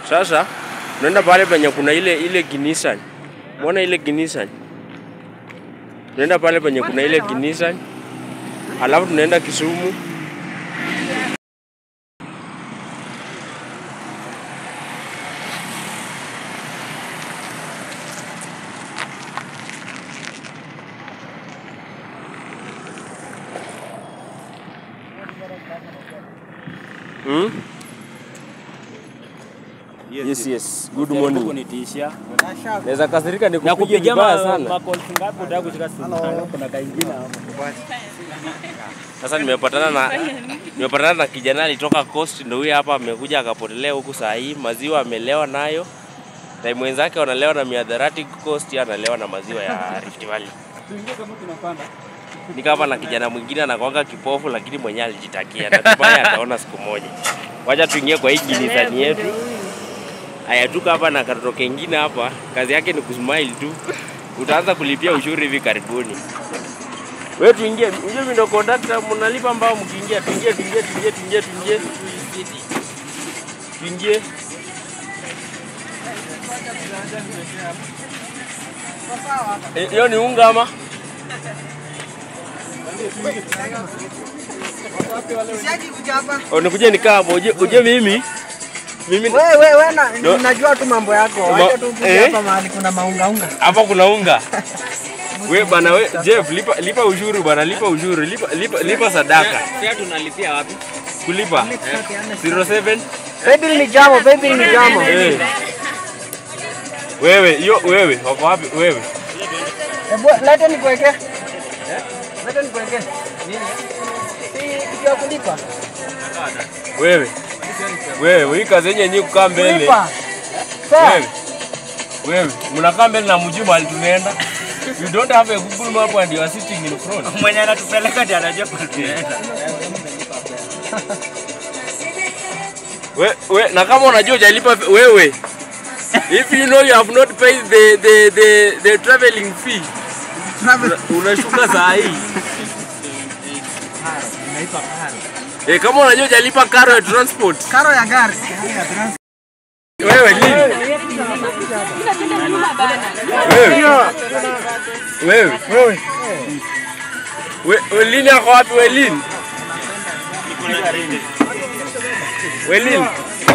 Sasa tunaenda pale penye kuna ile Kinisa. Muona ile Kinisa? Tunaenda pale penye kuna ile Kinisa. Alafu tunaenda Kisumu. Yes. Good morning. Kunitisha. Naweza kasirika nikupigie vibaya sana. Makoli ngapi unataka kushika simu? Kuna kaingine hapo. Sasa nimepatana na kijana alitoka Coast, ndio huyu hapa amekuja akapotelea huku saa hii. Maziwa amelewa nayo. Na mwenzake wanalewa na miadharati Coast, analewa na maziwa ya Rift Valley. Tuingie kama tunapanda. Nikapa na kijana mwingine anakuanga kipofu lakini mwenyewe alijitakia. Natumai ataona siku moja. Wacha tuingie kwa hii Kinisani yetu. Haya tuka hapa na katoto kengine hapa, kazi yake ni kusmile tu. Utaanza kulipia ushuru hivi karibuni. Wewe tuingie, unje mimi ndo conductor, mnalipa mbao mkiingia, tuingie. Tuingie. Hiyo ni unga ama? Unakuja nikaa hapo, uje mimi wewe unajua tu mambo yako. Wacha tu hapa mahali kuna maunga. Hapa kuna unga. Wewe bana Jeff lipa ushuru bana, lipa sadaka. Sasa tunalipia wapi? Kulipa 07 Baby ni jamo. Wewe wako wapi wewe? Leta nikuweke. Nini? Si kulipa. Wewe hii kazi yenyewe kukaa mbele. Wewe mnakaa mbele na mjuma alitunaenda. You don't have a Google map and you are sitting in front. Mwenye anatupeleka ndiye anajua tunaenda. Wewe na kama unajua hujalipa wewe. If you know you have not paid the traveling fee. Unashuka saa hii. Kama unajua hujalipa karo ya transport. Karo ya gari. Wewe lini? Wewe lini yako wapi wewe lini?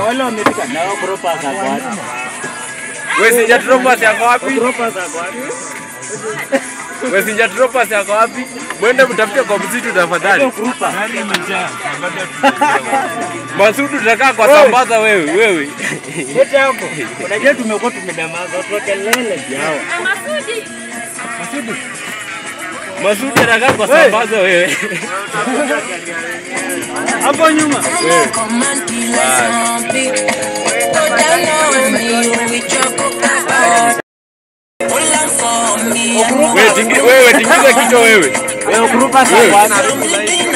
Wale wamefika na wao propa za wapi? Wewe sija tropas yako wapi? Wewe sija tropas yako wapi? Mwende mtafute kwa msitu tafadhali. Masudu tutakaa kwa sambaza wewe. Wote hapo. Unajua tumekuwa tumedamaza watu kelele jao. Masudu tutakaa kwa sambaza wewe. Hapo nyuma. Wewe tingiza kichwa wewe. Wewe kurupa sana.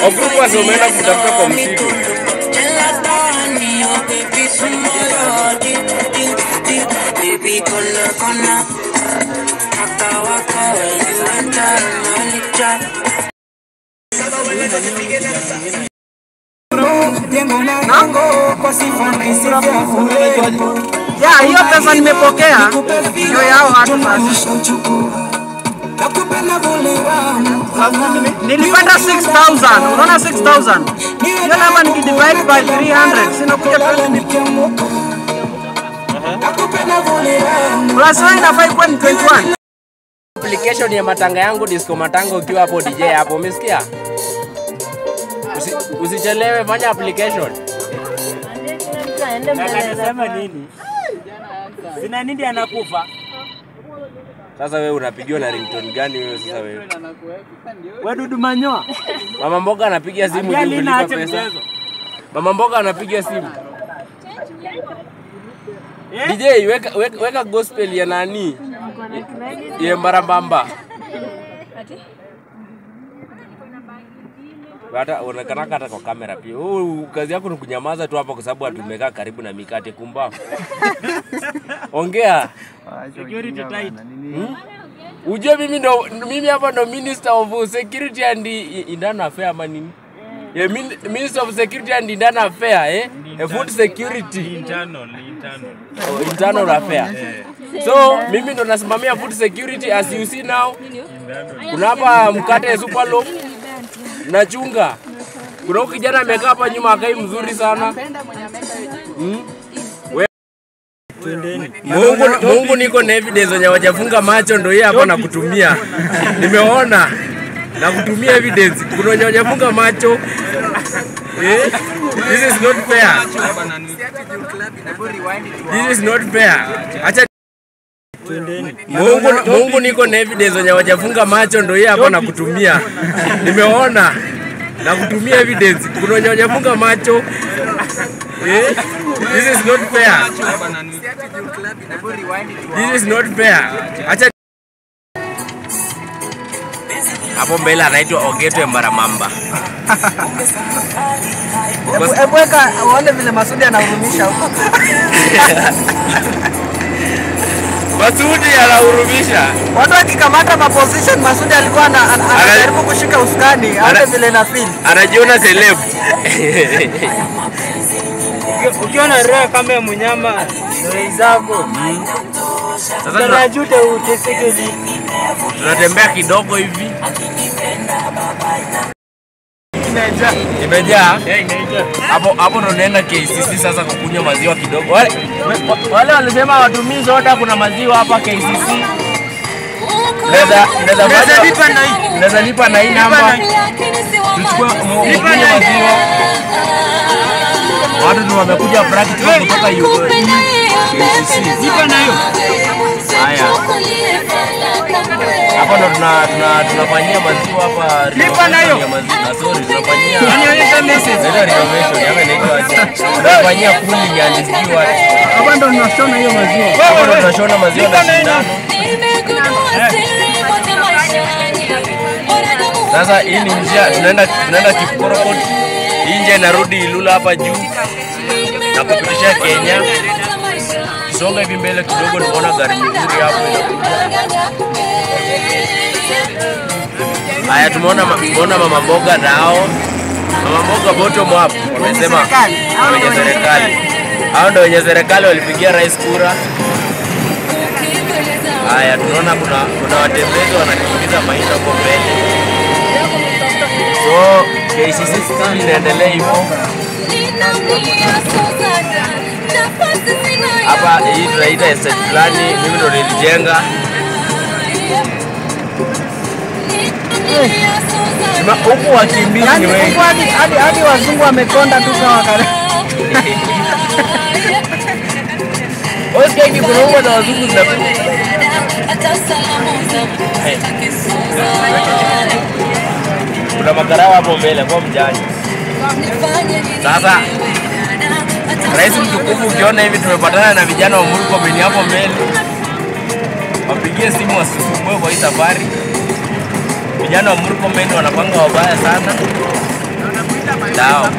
Okurupa sio umeenda kutafuta kwa msitu. Ya, hiyo pesa nimepokea. Ndio yao hatu basi. Nilipata 6,000. Unaona 6,000? Hiyo namba nikidivide by 300 sinakuja 20. Plus wewe inafai kwa 21. Application ya matanga yangu Disco Matanga ukiwa hapo DJ hapo umesikia? Usichelewe, fanya application. Anasema nini? Sina nini anakufa. Sasa wewe unapigiwa na ringtone gani wewe sasa wewe? Wewe Dudu Manyoa. Mama Mboga anapigia simu ili kulipa pesa. Mama Mboga anapigia simu. DJ weka gospel ya nani? Ya Mbarambamba. Hata unaonekana hata kwa kamera pia. Kazi yako ni kunyamaza tu hapa kwa sababu tumekaa karibu na mikate kumba. Ongea. Security tight. Ujue mimi hapa ndo Minister of Security and Internal Affairs ama nini? Minister of Security and Internal Affairs food security internal affair. So mimi ndo nasimamia food security as you see now. Kuna hapa mkate super loaf na chunga. Kuna kijana amekaa hapa nyuma akai mzuri sana. Mungu niko na evidence wenye wajafunga macho ndo yeye hapa nakutumia. Nimeona na kutumia evidence. Kuna wenye wajafunga macho. This is not fair. This is not fair. Acha Mungu niko na evidence wenye wajafunga macho ndo yeye hapa nakutumia. Nimeona na kutumia evidence. Kuna wenye wajafunga macho. This is not fair. This is not fair. Acha hapo mbele anaitwa Ogeto Mbaramamba. Ebweka wale vile Masudi anahurumisha huko. Masudi anahurumisha. Watu wakikamata ma position Masudi alikuwa anajaribu kushika usukani, hata vile na feel. Anajiona celeb. Ukiona roho kama ya mnyama zako. Sasa tunajute uteseke tunatembea kidogo hivi. Imejaa. Hapo ndo naenda KCC sasa kukunywa maziwa kidogo. Wale walisema watumii soda, kuna maziwa hapa KCC. Naweza lipa na hii namba. Tuchukue maziwa. Watu ndio wamekuja practical kutoka KCC. Lipa na hiyo. Haya. Hapa ndo tunafanyia maziwa hapa. Lipa na hiyo. Sorry, tunafanyia. Anionyesha message. Ndio renovation, yame inaitwa aje? Tunafanyia cooling and steward. Hapa ndo tunashona hiyo maziwa. Hapa ndo tunashona maziwa na sindano. Sasa hii ni njia tunaenda Kipkorokot. Hii njia inarudi Ilula hapa juu na kupitisha Kenya. Songa hivi mbele kidogo nimeona gari nzuri hapo inakuja. Haya tumeona mama mboga nao. Mama mboga bottom up wamesema wenye serikali. Hao ndio wenye serikali walipigia rais kura. Haya tunaona kuna watembezi wanakimbiza mahindi hapo mbele. So KCC still inaendelea hivyo. Hapa hii tunaita estate plani, mimi ndo nilijenga. Huku wakimbizi ni wengi. Hadi wazungu wamekonda tu kwa wakati. Oske kuna huko na wazungu zinapita. Kuna magarawa hapo mbele kwa mjani. Sasa rais mtukufu, ukiona hivi tumepatana na vijana wa Murkomen hapo mbele. Wapigie simu wasisumbue kwa hii safari. Vijana wa Murkomen wanapanga wabaya sana. Dao.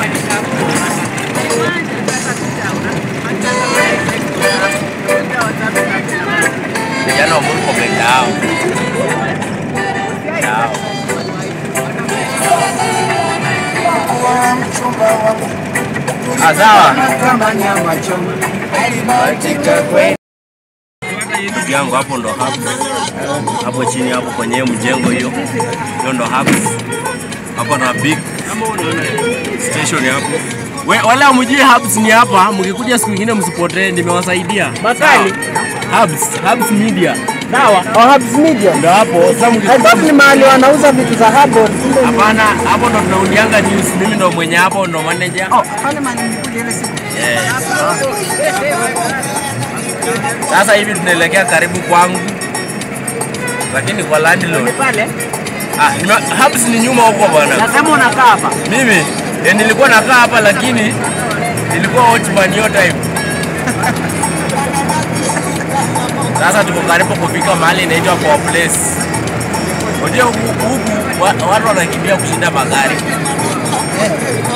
Vijana wa Murkomen dao. Dao. Sawa. Ndugu yangu hapo ndo hapo chini hapo kwenye mjengo hiyo ndo hapo ndo big station hapo. Wale mjue hubs ni hapa, mkikuja siku nyingine msipotee, nimewasaidia. Makali Hubs Media. Sawa. Hubs Media. Ndio hapo. Sasa ni mahali wanauza vitu za habo. Hapana, hapo ndo tunaulianga news. Mimi ndo mwenye hapo, ndo manager. Pale mahali nilikuja ile siku. Sasa hivi tunaelekea karibu kwangu. Lakini kwa landlord. Pale. Hubs ni nyuma huko bwana. Nasema unakaa hapa. Mimi nilikuwa nakaa hapa lakini nilikuwa watchman hiyo time. Sasa tuko karibu kufika mahali inaitwa kwa place. Unajua huku watu wanakimbia kushinda magari.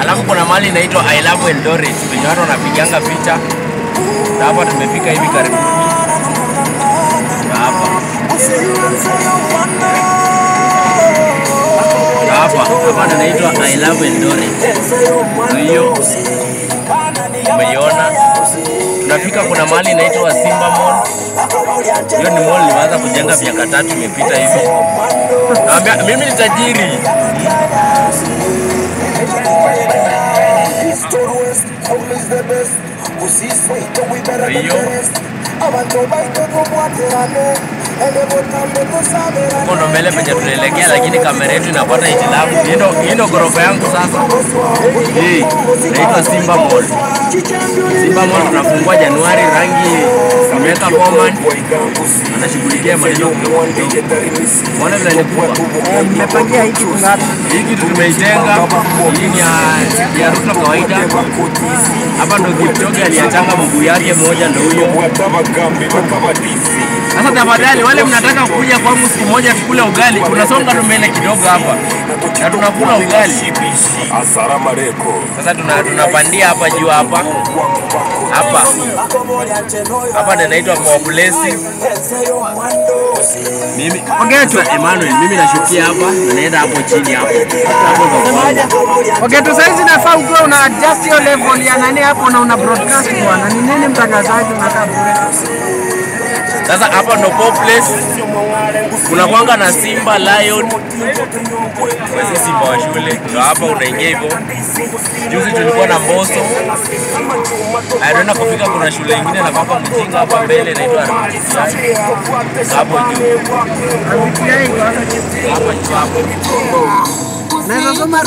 Alafu kuna mahali inaitwa I Love Eldoret. Wenye watu wanapiganga picha. Na hapa tumefika hivi karibu. Na hapa. Hapa inaitwa I Love Eldoret. Hiyo umeiona. Tunafika kuna mahali inaitwa Simba Mall. Hiyo ni mall nimeanza kujenga miaka 3 imepita hivi. Naambia mimi ni tajiri. Kono mbele penye tunaelekea, lakini kamera yetu inapata hitilafu. Hii ndio ghorofa yangu sasa. Hii inaitwa Simba Mall. Simba Mall tunafungua Januari, rangi imeweka command. Anashughulikia maneno kidogo. Mbona vile ni kubwa? Nimepangia hiki ngapi? Hii kitu tumeitenga. Hii ni ya ruta kawaida. Hapa ndo Kipchoge aliachanga mguu yake moja ndio huyo. Sasa tafadhali wale mnataka kuja kwangu siku moja tukule ugali, tunasonga mbele kidogo hapa. Na tunakula ugali. Sasa tunapandia hapa juu hapa. Hapa ndio inaitwa Poblesi. Mimi ongea Emmanuel, mimi nashukia hapa na naenda hapo chini hapo. Hapo ndo moja. Okay, tu saizi nafaa ukiwa una adjust your level ya nani hapo na una broadcast bwana. Ni nini mtangazaji unakaa bure? Sasa hapa ndo Poblesi. Kuna kwanga na Simba Lion. Wewe Simba wa shule. Ndio hapa unaingia hivyo. Juzi tulikuwa na Mbosso. Aenda kufika kuna shule nyingine na papa mjinga hapa mbele inaitwa RVTI. Hapo juu. Hapo. Naweza soma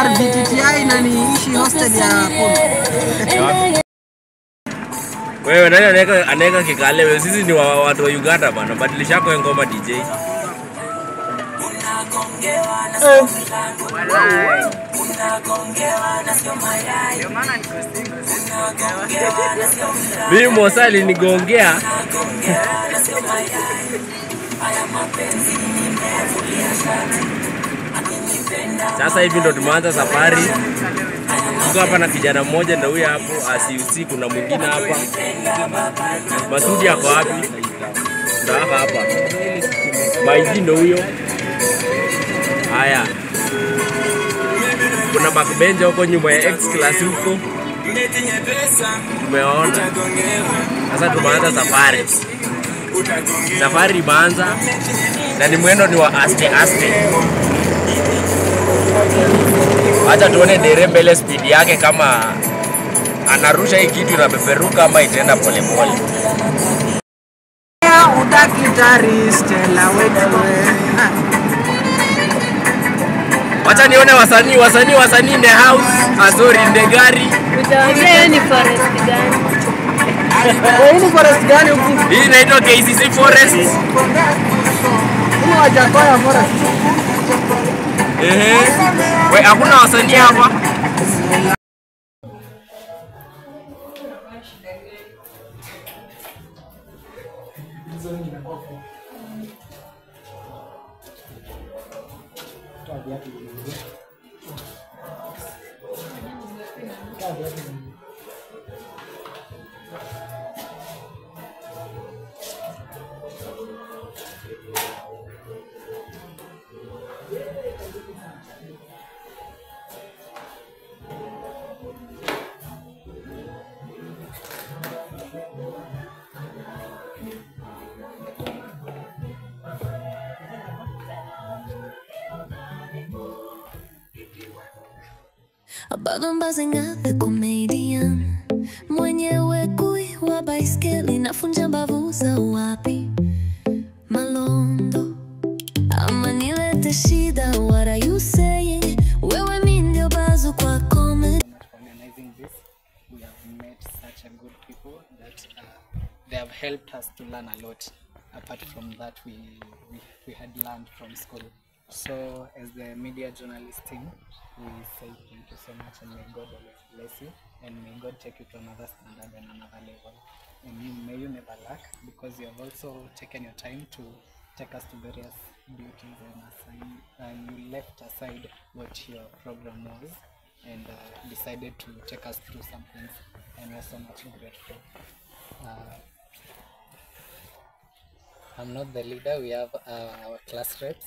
RVTI na niishi hostel ya Polo. Wewe nani anaweka kikale? Wewe sisi ni watu wa Uganda bana. Badilisha kwa ngoma DJ. Mimi Mosali nigongea. Sasa hivi ndo tumeanza safari. Tuko hapa na kijana mmoja ndio huyo hapo, asiusi kuna mwingine hapa. Masudi yako wapi? Ndio hapa. Maiji ndio huyo. Haya. Kuna backbench huko nyuma ya X class huko. Tumeona. Sasa tumeanza safari. Safari imeanza na ni mwendo ni wa aste. Acha tuone dere mbele speed yake kama anarusha hii kitu inapeperuka ama itaenda polepole. Udakitari Stella wewe. Acha nione wasanii in the house, sorry in the gari. Utaongea ni forest gani? Hii ni forest gani huku? Hii inaitwa KCC Forest. Hii wajakoya forest. Wewe hakuna wasanii hapa? Bado mbazenga the comedian mwenyewe kui wa baiskeli nafunja mbavu za wapi Malondo ama nilete shida. What are you saying? Wewe mimi ndio bazu kwa comedy. Organizing this, we have met such a good people that they have helped us to learn a lot. Apart from that, we had learned from school. So as the media journalist team, we say thank you so much, and may God always bless you, and may God take you to another standard and another level. And may you never lack, because you have also taken your time to take us to various beauties and you left aside what your program was and decided to take us through some things, and we're so much grateful. I'm not the leader, we have our class reps.